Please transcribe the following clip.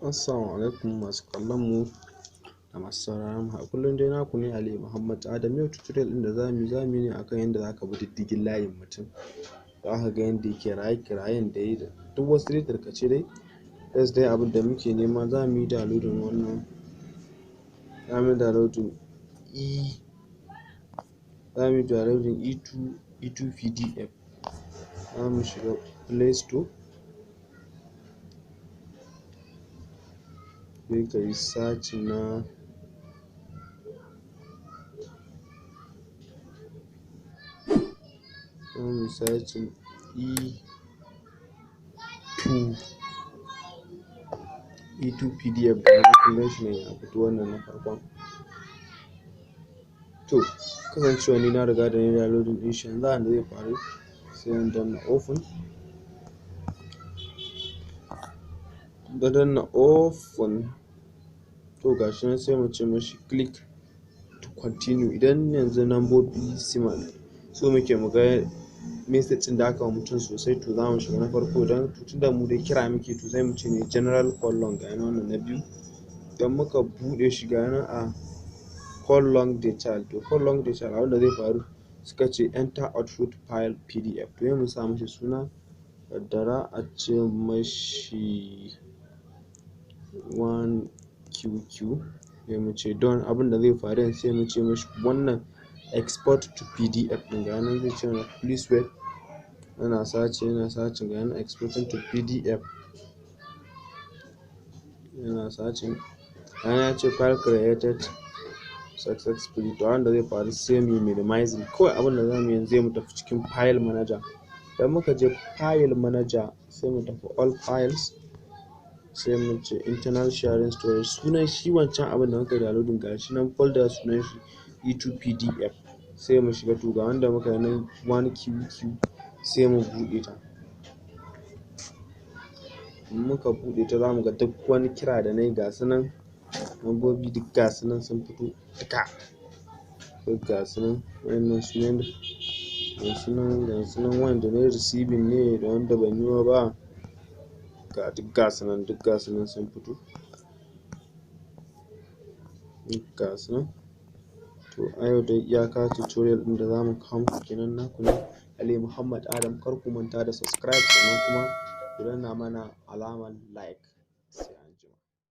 Assalamu alaikum masu kallon mu da masu sauraron mu. A kullum dai naku ne Aliyu Muhammad Adam. Yau tutorial ɗin da zamu yi ne akan yadda zaka bi diddigin layin mutum. Zaka ga yadda yake kiraye-kirayen da yayi da duk wasu dai tarkace dai. First dai abin da muke nema, zamu yi downloading wannan, zamu yi downloading e zamu yi downloading E2 E2 PDF. Zamu shiga Play Store, sai kayi searching na zamu searching E2 E2 PDF. Ga kun gan shi nan ya fito, wannan na farkon. To, kasancewa ni na riga da nayi downloading ɗin shi, yanzu abin da zai faru, sai in danna open. Na danna open, to gashi nan, sai mu ce mashi click to continue. Idan yanzu lambobi so muke mu ga message ɗin da aka wa mutum sosai, to zamu shiga na farko. Idan to tunda mu dai kira muke, to sai mu ce ne general call log. Ga wannan na biyu, idan muka buɗe shi, ga nan a call log detail. To, call log detail, abin da zai faru, suka ce enter output file PDF. To, sai mu sa mashi suna, ƙaddara a ce mashi 1QQ, sai mu ce done. Abin da zai faru yanzu, sai mu ce mashi wannan export to PDF ɗin. Ga nan zai ce mana please wait, yana searching, yana searching. Ga nan exporting to PDF, yana searching. Ga nan ya ce file created successfully. To, abin da zai faru, sai mu yi minimizing. Kawai abin da zamu yi yanzu, sai mu tafi cikin file manager. Idan muka je file manager, sai mu tafi all files, sai mu ce internal sharing storage. Sunan shi wancan abin da muka yi downloading, ga shi nan folder, sunan shi E2 PDF. Sai mu shiga. To, ga wanda muka yi nan, 1QQ, sai mu buɗe ta. In muka buɗe ta, zamu ga duk wani kira da nayi, ga su nan lambobi, duk ga su nan sun fito duka, duk ga su nan. Waƴannan su ne, ga su nan, ga su nan, wanda nayi receiving ne da wanda ban yi ba, ga duk ga su nan, duk ga su nan sun fito, duk ga su nan. To, a yau dai iyaka tutorial ɗin da zamu kawo muku kenan. Naku ne Aliyu Muhammad Adam. Kar ku manta da subscribe, sannan kuma ku danna mana alamar like.